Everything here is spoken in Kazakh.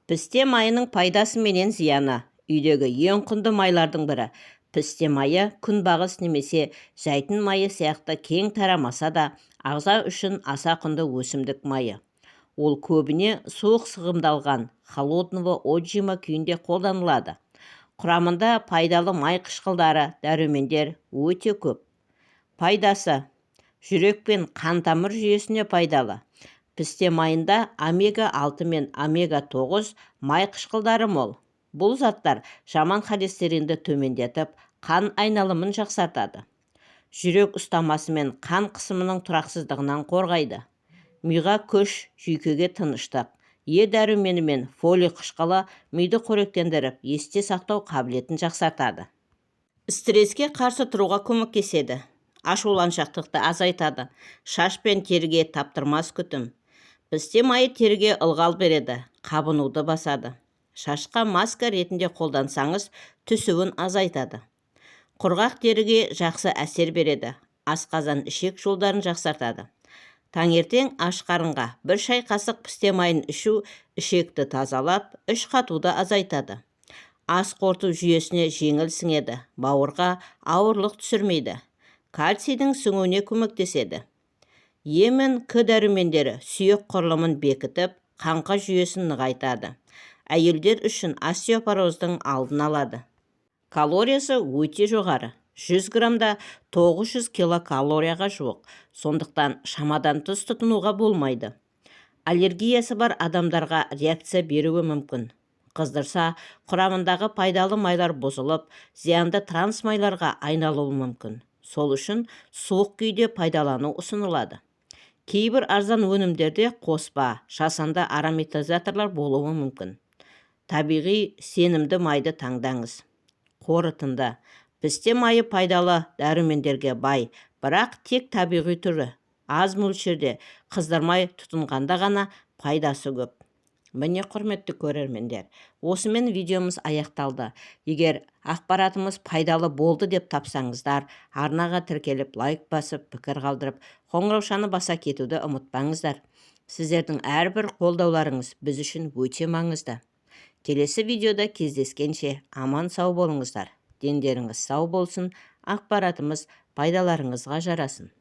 Пісте майының пайдасы менен зияны. Үйдегі ең құнды майлардың бірі. Пісте майы күнбағыс немесе зәйтүн майы сияқты кең тарамаса да, ағза үшін аса құнды өсімдік майы. Ол көбіне суық сығымдалған, холодного отжима күйінде қолданылады. Құрамында пайдалы май қышқылдары, дәрумендер өте көп. Пайдасы: жүрек пен қан тамыр жүйесіне пайдалы. Пісте майында омега-6 мен омега-9 май қышқылдары мол. Бұл заттар жаман холестеринді төмендетіп, қан айналымын жақсартады. Жүрек ұстамасы мен қан қысымының тұрақсыздығынан қорғайды. Миға күш, жүйкеге тыныштық. Е дәрумені мен фолий қышқылы миды қоректендіріп, есте сақтау қабілетін жақсартады. Стресске қарсы тұруға көмектеседі. Ашуланшақтықты азайтады. Шаш пен теріге таптырмас күтім. Пісте майы теріге ылғал береді, қабынуды басады. Шашқа маска ретінде қолдансаңыз, түсуін азайтады. Құрғақ теріге жақсы әсер береді. Асқазан, ішек жолдарын жақсартады. Таңертең аш қарынға бір шай қасық пісте майын ішу ішекті тазалап, іш қатуды азайтады. Ас қорыту жүйесіне жеңіл сіңеді, бауырға ауырлық түсірмейді. Кальцийдің сіңуіне көмектеседі. Е мен К дәрумендері сүйек құрылымын бекітіп, қаңқа жүйесін нығайтады. Әйелдер үшін остеопороздың алдын алады. Калориясы өте жоғары. 100 граммда 900 килокалорияға жуық. Сондықтан шамадан тыс тұтынуға болмайды. Аллергиясы бар адамдарға реакция беруі мүмкін. Қыздырса, құрамындағы пайдалы майлар бұзылып, зиянды трансмайларға айналуы мүмкін. Сол үшін суық күйде пайдалану ұсынылады. Кейбір арзан өнімдерде қоспа, жасанды ароматизаторлар болуы мүмкін. Табиғи, сенімді майды таңдаңыз. Қорытынды: пісте майы пайдалы дәрумендерге бай, бірақ тек табиғи түрі, аз мөлшерде, қыздырмай тұтынғанда ғана пайдасы көп. Міне, құрметті көрермендер, осымен видеомыз аяқталды. Егер ақпаратымыз пайдалы болды деп тапсаңыздар, арнаға тіркеліп, лайк басып, пікір қалдырып, қоңыраушаны баса кетуді ұмытпаңыздар. Сіздердің әрбір қолдауларыңыз біз үшін өте маңызды. Келесі видеода кездескенше аман сау болыңыздар. Дендеріңіз сау болсын, ақпаратымыз пайдаларыңызға жарасын.